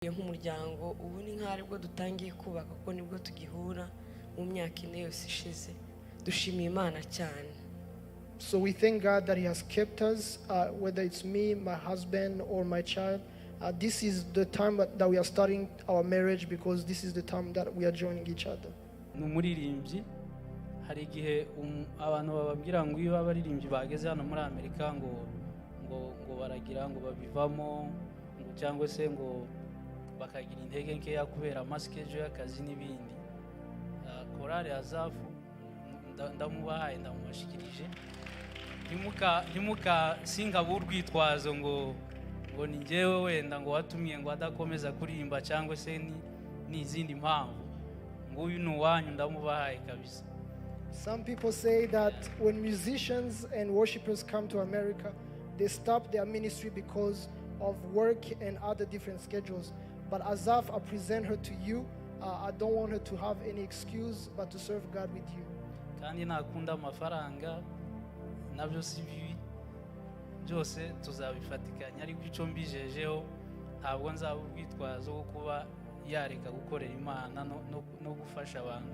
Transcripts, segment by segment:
Nk'umuryango ubu ni nk'aho aribwo dutangiye kubaka, kuko nibwo tugihura mu myaka 4 yose ishize. Dushimiye Imana cyane. So we thank God that He has kept us, whether it's me, my husband, or my child. This is the time that we are starting our marriage, because this is the time that we are joining each other. Ni umuririmbyi. Hari igihe abantu bababwira ngo iyo abaririmbyi bageze hano muri Amerika ngo baragira ngo babivamo, ngo cyangwa se ngo bakagira intege nkeya kubera amaschedule y'akazi n'ibindi. Korali Azafu ndamubahaye, ndamubashikirije. Ntimuka singabe urwitwazo ngo ni njyewe wenda ngo watumye ngo adakomeza kuririmba cyangwa se ni izindi mpamvu. Nguyu ni uwanyu, ndamubahaye kabisa. Some people say that when musicians and worshipers come to America, they stop their ministry because of work and other different schedules. But Azaf, I present her to you. I don't want her to have any excuse but to serve God with you. Kandi nakunda amafaranga nabyo si bibi, byose tuzabifatikanya, ariko icyo mbijejeho ntabwo nzaba urwitwazo rwo kuba yareka gukorera Imana no gufasha abantu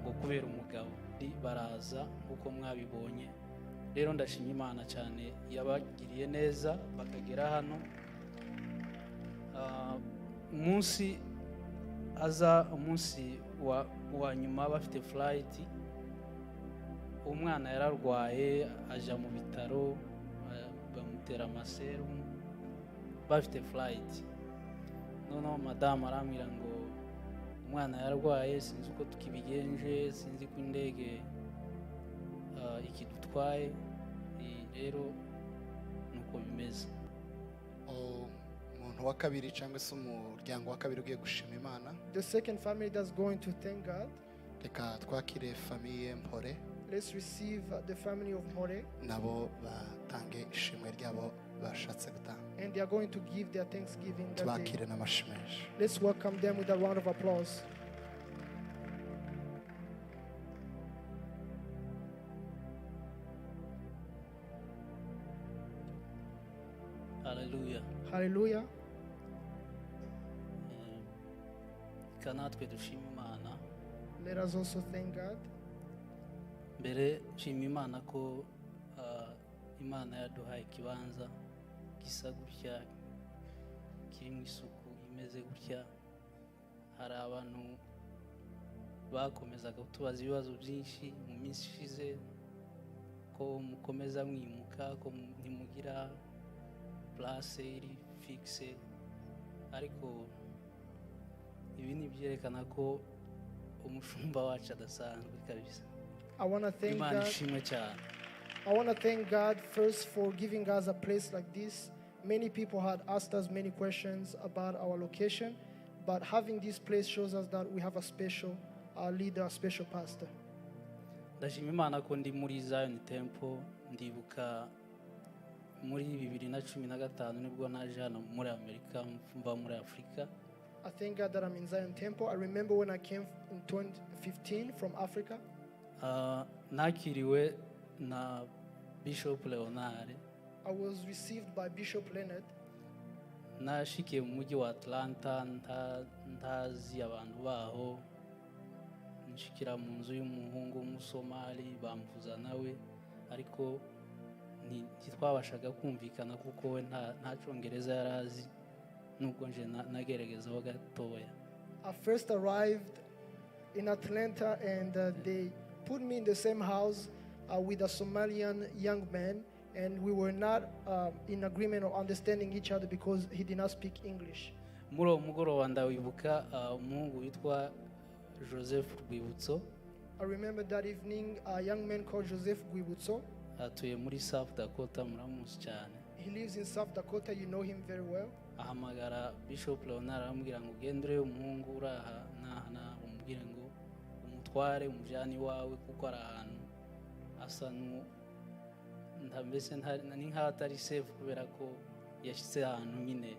ngo kubera umugabo. Baraza nk'uko mwabibonye. Rero ndashima Imana cyane yabagiriye neza bakagera hano. Umunsi aza, umunsi wa nyuma bafite flight, umwana yararwaye aja mu bitaro, bamutera amaserumu bafite flight. Noneho madamu arambwira ngo umwana yararwaye, sinzi uko tukibigenje, sinzi ko indege ikidutwaye. Rero nuko bimeze. Umuntu wa kabiri cyangwa se umuryango wa kabiri ugiye gushima Imana. The second family that's going to thank God. Reka twakire famille Mpore. Let's receive the family of Mpore. Nabo batange ishimwe ryabo bashatse gutanga. And they are going to give their thanksgiving that day. Tubakire n'amashyi menshi. Let's welcome them with a round of applause. Hallelujah. Hallelujah. Reka natwe dushime Imana. Let us also thank God. Mbere nshima Imana ko Imana yaduhaye ikibanza gisa gutya, kirimo isuku imeze gutya. Hari abantu bakomezaga kutubaza ibibazo byinshi mu minsi ishize, ko mukomeza mwimuka, ko ntimugira place iri fixe, ariko ibi ni ibyerekana ko umushumba wacu adasanzwe kabisa. I want to thank Imana God. ishimwe cyane. I want to thank God first for giving us a place like this. Many people had asked us many questions about our location, but having this place shows us that we have a special leader, a special pastor. Ndashima Imana ko ndi muri Zion Temple. Ndibuka muri bibiri na cumi na gatanu nibwo naje hano muri Amerika mva muri Afurika. I thank God that I'm in Zion Temple. I remember when I came in 2015 from Africa. Nakiriwe na Bishop Leonard. I was received by Bishop Leonard. Nashikiye mu mujyi wa Atlanta ntazi abantu baho, nshikira mu nzu y'umuhungu w'umusomali bamvuza nawe, ariko ntitwabashaga kumvikana kuko we nta cyongereza yari azi, nubwo nje nageragezaho gatoya. I first arrived in Atlanta and they put me in the same house with a Somalian young man, and we were not in agreement or understanding each other because he did not speak English. Muri uwo mugoroba ndawibuka, umuhungu witwa Joseph Rwibutso. I remember that evening a young man called Joseph Rwibutso. Atuye muri South Dakota, muramuzi cyane. He lives in South Dakota, you know him very well. Ahamagara Bishop Leonard aramubwira ngo ugende urebe umuhungu uri aha n'aha n'aha, umubwire ngo umutware umujyane iwawe kuko ari ahantu asa mbese ni nk'aho atari safe kubera ko yashyize ahantu nyine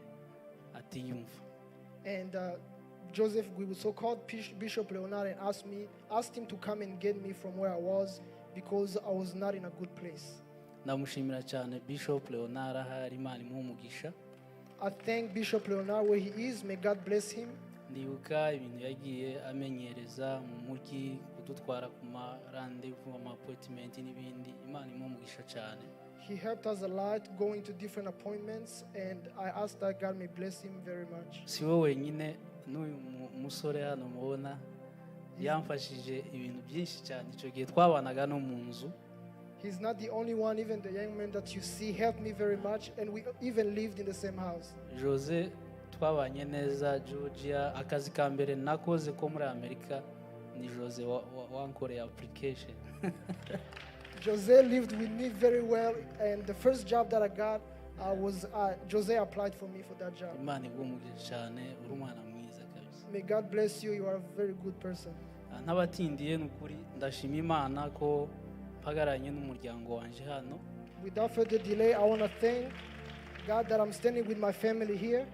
atiyumva. And Joseph Rwibutso called Bishop Leonard and asked him to come and get me from where I was because I was not in a good place. Ndamushimira cyane Bishop Leonard, ahari Imana imuhe umugisha. I thank Bishop Leonard where he is. May God bless him. Ndibuka ibintu yagiye amenyereza mu mujyi, kudutwara ku ma rendez-vous, ama appointment n'ibindi. Imana imuhe cyane. He helped us a lot going to different appointments, and I ask that God may bless him very much. Si we wenyine, n'uyu musore hano mubona yamfashije ibintu byinshi cyane icyo gihe twabanaga no mu nzu. He's not the only one, even the young man that you see helped me very much, and we even lived in the same house. Jose twabanye neza Georgia. Akazi ka mbere nakoze ko muri Amerika ni Jose wankoreye application. Jose lived with me very well, and the first job that I got was Jose applied for me for that job. Imana iguhe umugisha cyane, uri umwana mwiza kabisa. May God bless you. You are a very good person. Ah, ntabatindiye, ni ukuri ndashima Imana ko mpagararanye n'umuryango wanje hano. Without further delay, I want to thank God that I'm standing with my family here.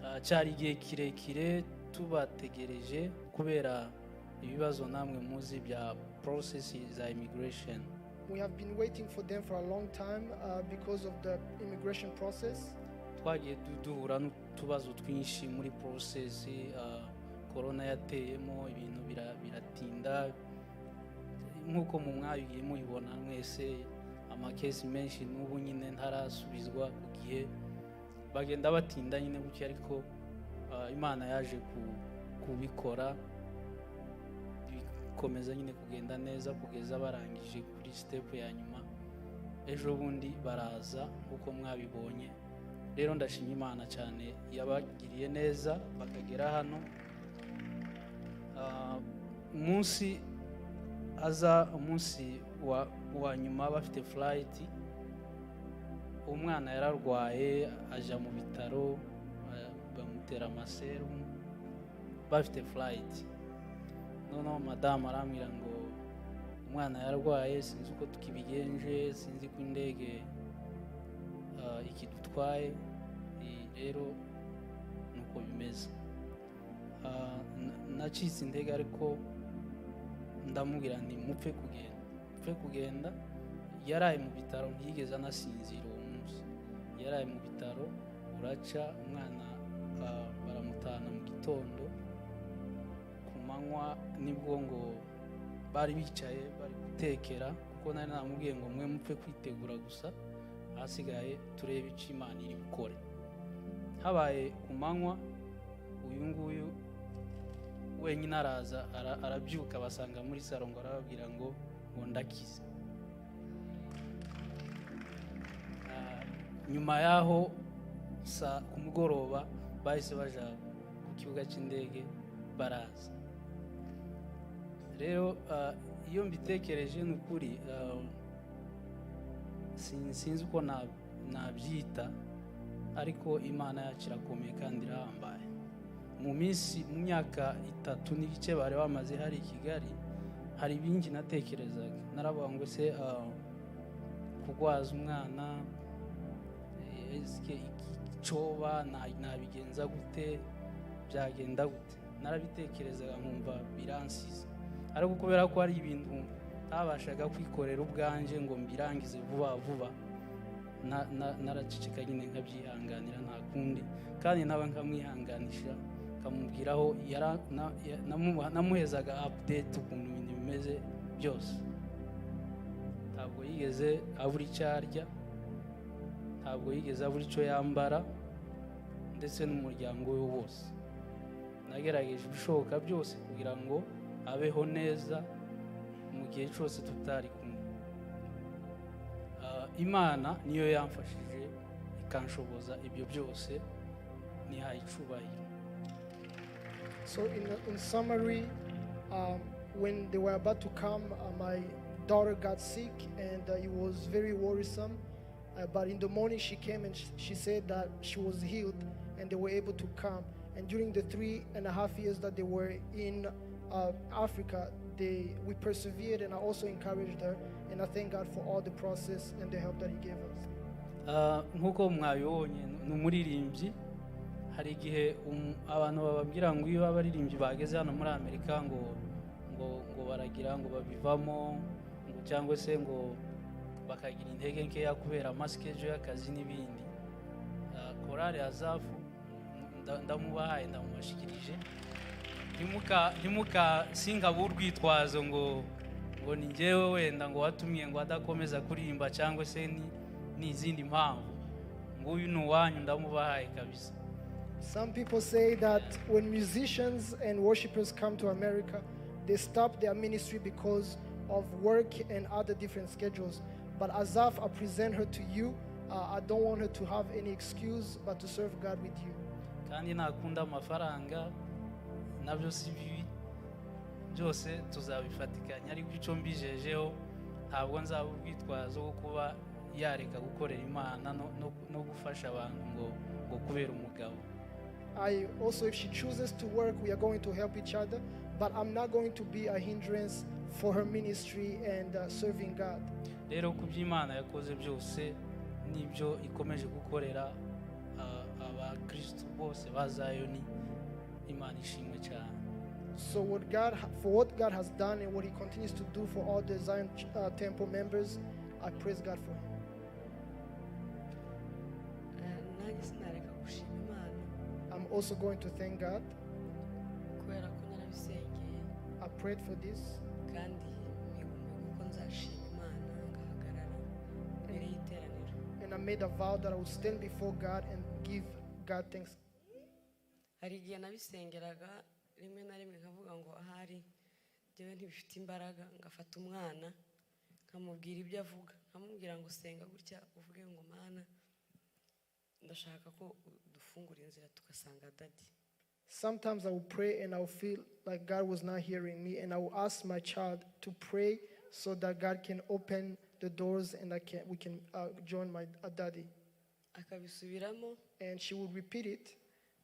Ah, cyari igihe kirekire tubategereje kubera ibibazo namwe muzi bya process za immigration. We have been waiting for them for a long time because of the immigration process. Twagiye duhura n'utubazo twinshi muri process, korona yateyemo ibintu biratinda nk'uko mu mwabigiye mubibona mwese. Ama case menshi n'ubu nyine ntarasubizwa ku gihe, bagenda batinda nyine gutya, ariko Imana yaje kubikora bikomeza nyine kugenda neza kugeza barangije kuri step ya nyuma. Ejo bundi baraza nk'uko mwabibonye. Rero ndashima Imana cyane yabagiriye neza bakagera hano. Umunsi aza, umunsi wa nyuma bafite flight, umwana yararwaye aja mu bitaro, bamutera amaserumu bafite flight. Noneho madamu arambwira ngo umwana yarwaye, sinzi uko tukibigenje, sinzi ko indege ikidutwaye. Rero nuko bimeze. Nacitse intege, ariko ndamubwira nti mupfe kugenda, mupfe kugenda. Yaraye mu bitaro, ntiyigeze anasinzira uwo munsi. Yaraye mu bitaro uraca, umwana baramutahana mu gitondo. Ku manywa nibwo ngo bari bicaye bari gutekera, kuko nari namubwiye ngo mwe mupfe kwitegura gusa, ahasigaye turebe icyo Imana iri bukore. Habaye ku manywa, uyu nguyu wenyine araza, arabyuka, basanga muri salo, ngo arababwira ngo ndakize. Nyuma yaho sa ku mugoroba bahise baja ku kibuga cy'indege baraza. Rero iyo mbitekereje, ni ukuri sinzi uko nabyita, ariko Imana yacu irakomeye kandi irahambaye. Mu minsi, mu myaka 3 n'igice bari bamaze hari i Kigali, hari ibingi natekerezaga. Naravuga ngo se kurwaza umwana, eske icoba nabigenza gute, byagenda gute? Narabitekerezaga nkumva biransize, ariko kubera ko hari ibintu ntabashaga kwikorera ubwanjye ngo mbirangize vuba vuba, naraceceka nyine nkabyihanganira, nta kundi. Kandi nawe nkamwihanganisha, nkamubwiraho namuhezaga update ukuntu ibintu bimeze byose. Ntabwo yigeze abura icyo arya, ntabwo yigeze abura icyo yambara, ndetse n'umuryango we wose. Nagerageje ibishoboka byose kugira ngo abeho neza mu gihe cyose tutari kumwe. Imana niyo yamfashije ikanshoboza ibyo byose, nihaye icubahiro. So in summary, when they were about to come, my daughter got sick and it was very worrisome. But in the morning she came and she said that she was healed and they were able to come. And during the 3.5 years that they were in Africa, we persevered, and I also encouraged her. And I thank God for all the process and the help that He gave us. Nk'uko mwabibonye, ni umuririmbyi. Hari igihe abantu bababwira ngo iyo abaririmbyi bageze hano muri Amerika ngo baragira ngo babivamo, ngo cyangwa se ngo bakagira intege nkeya kubera ama schedule y'akazi n'ibindi. Korali Azafu ndamubahaye, ndamubashikirije. Ntimuka sinkabe urwitwazo ngo ni njyewe wenda ngo watumye ngo adakomeza kuririmba cyangwa se ni izindi mpamvu. Nguyu ni uwanyu, ndamubahaye kabisa. Some people say that when musicians and worshipers come to America, they stop their ministry because of work and other different schedules. But Azaf, I present her to you. I don't want her to have any excuse but to serve God with you. Kandi nakunda amafaranga, nabyo si bibi, byose tuzabifatikanya. Ariko icyo mbijejeho, ntabwo nzaba urwitwazo rwo kuba yareka gukorera Imana no gufasha abantu ngo kubera umugabo. I also, if she chooses to work, we are going to help each other. But I'm not going to be a hindrance for her ministry and serving God. Rero ku byo Imana yakoze byose n'ibyo ikomeje gukorera abakristu bose ba Zayoni, Imana ishimwe cyane. So for what God has done and what He continues to do for all the Zion Temple members, I praise God for Him. Nanjye sinareka gushima Imana I'm also going to thank God. Kubera ko narabisengeye I prayed for this, kandi miga umuhigo ko nzashima Imana ngahagarara imbere y'iteraniro. And I made a vow that I would stand before God and give God thanks. Hari igihe nabisengeraga rimwe na rimwe nkavuga ngo ahari njyewe ntibifite imbaraga, ngafata umwana nkamubwira ibyo avuga, nkamubwira ngo senga gutya uvuge ngo Mana, ndashaka ko dufungura inzira tugasanga daddy. Sometimes I will pray and I will feel like God was not hearing me, and I will ask my child to pray so that God can open the doors and we can join my daddy. Akabisubiramo. And she would repeat it,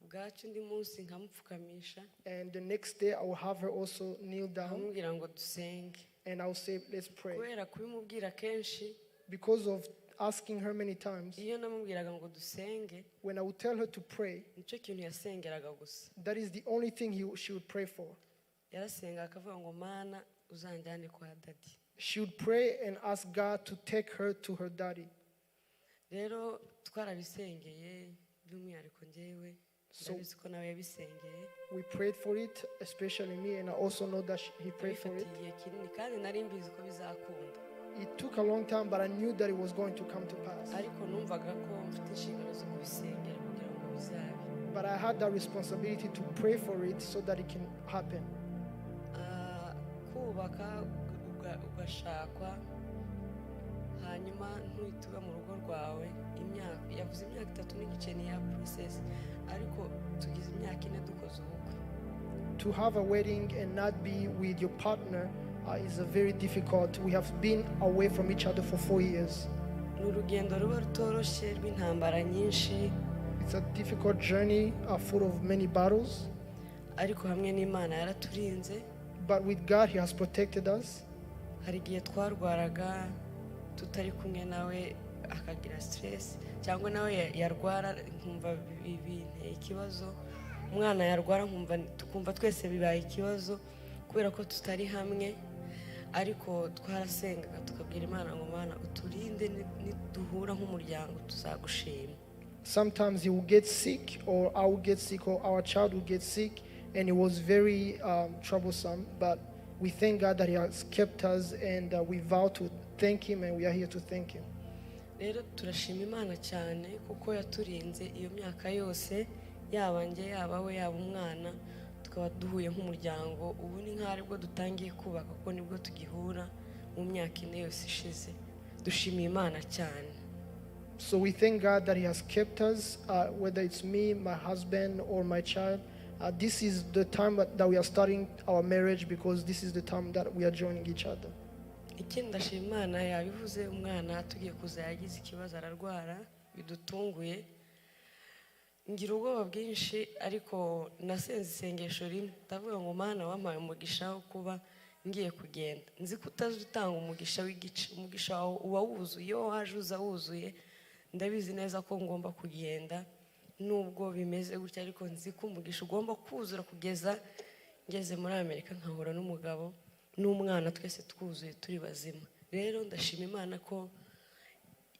Bwacu undi munsi nkamupfukamisha and the next day I will have her also kneel down nkamubwira ngo dusenge. And I will say, "Let's pray." Kubera kubimubwira kenshi, Because of asking her many times, iyo namubwiraga ngo dusenge, when I would tell her to pray, nicyo kintu yasengeraga gusa. That is the only thing she would pray for. Yarasenga akavuga ngo Mana, uzanjyane kwa daddy. She would pray and ask God to take her to her daddy. Rero twarabisengeye, by'umwihariko njyewe. Ndabizi ko nawe yabisengeye. We prayed for it, especially me, and I also know that he prayed for it. Nabifatiye igihe kinini kandi nari mbizi ko bizakunda. It took a long time, but I knew that it was going to come to pass. Ariko numvaga ko mfite inshingano zo kubisengera kugira ngo bizabe. But I had that responsibility to pray for it so that it can happen. Kubaka ugashakwa hanyuma ntuhite uba mu rugo rwawe, imyaka yavuze imyaka 3 n'igice ni ya process, ariko tugize imyaka 4 dukoze ubukwe. To have a wedding and not be with your partner is a very difficult. We have been away from each other for 4 years. Ni urugendo ruba rutoroshye rw'intambara nyinshi. It's a difficult journey full of many battles, Ariko hamwe n'Imana yaraturinze. But with God, He has protected us. Hari igihe twarwaraga tutari kumwe nawe akagira stress, cyangwa nawe yarwara nkumva binteye ikibazo, umwana yarwara nkumva tukumva twese bibaye ikibazo kubera ko tutari hamwe. Ariko twarasengaga tukabwira Imana ngo Mana, uturinde, niduhura nk'umuryango tuzagushima. Sometimes he will get sick, or I will get sick, or our child will get sick, and it was very troublesome. But we thank God that He has kept us, and we vow to thank Him, and we are here to thank Him. Rero turashima Imana cyane kuko yaturinze iyo myaka yose, yaba njye, yaba we, yaba umwana, tukaba duhuye nk'umuryango. Ubu ni nk'aho aribwo dutangiye kubaka kuko nibwo tugihura mu myaka 4 yose ishize. Dushimiye Imana cyane. So we thank God that He has kept us, whether it's me, my husband, or my child. This is the time that we are starting our marriage because this is the time that we are joining each other. Ikindi ndashima Imana, yabivuze, umwana tugiye kuza yagize ikibazo ararwara bidutunguye, ngira ubwoba bwinshi. Ariko nasenze isengesho rimwe ndavuga ngo Mana, wampaye umugisha wo kuba ngiye kugenda, nzi ko utazi utanga umugisha w'igice, umugisha wawe uba wuzuye, iyo waje uza wuzuye. Ndabizi neza ko ngomba kugenda nubwo bimeze gutya, ariko nzi ko umugisha ugomba kuzura kugeza ngeze muri Amerika nkahura n'umugabo n'umwana twese twuzuye turi bazima. Rero ndashima Imana ko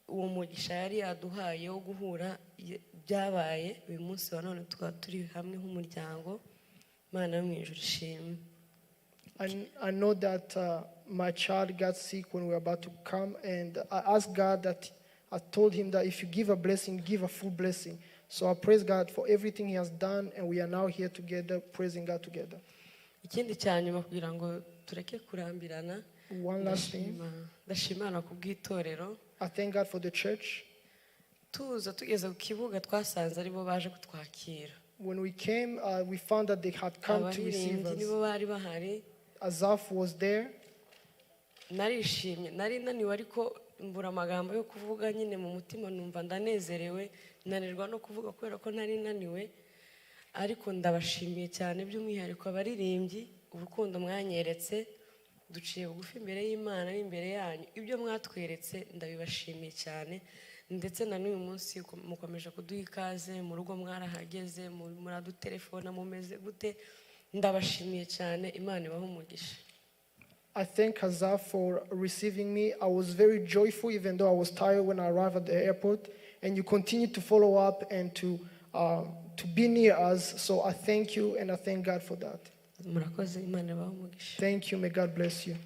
Uwo mugisha yari yaduhaye wo guhura byabaye uyu munsi wa none, tukaba turi hamwe nk'umuryango. Imana yo mu ijuru ishimwe. I know that my child got sick when we were about to come, and I asked God that I told him that if you give a blessing, give a full blessing. So I praise God for everything He has done, and we are now here together, praising God together. Ikindi cya nyuma kugira ngo tureke kurambirana, One last thing. Ndashima Imana ku bw'itorero. I thank God for the church. Tuza tugeze ku kibuga twasanze aribo baje kutwakira. When we came, we found that they had come to receive Abaririmbyi us. Nibo bari bahari. Azaf was there. Narishimye, nari naniwe ariko mbura amagambo yo kuvuga nyine mu mutima numva ndanezerewe, nanirwa no kuvuga kubera ko nari naniwe, ariko ndabashimiye cyane by'umwihariko abaririmbyi urukundo mwanyeretse. Duciye bugufi imbere y'Imana n'imbere yanyu, ibyo mwatweretse ndabibashimiye cyane, ndetse na n'uyu munsi mukomeje kuduha ikaze mu rugo, mwarahageze muradutelefona mumeze gute. Ndabashimiye cyane, Imana ibahe umugisha. I thank Azaf for receiving me. I was very joyful, even though I was tired when I arrived at the airport. And you continue to follow up and to be near us. So I thank you and I thank God for that. Murakoze, Imana ibahe umugisha. Thank you. May God bless you.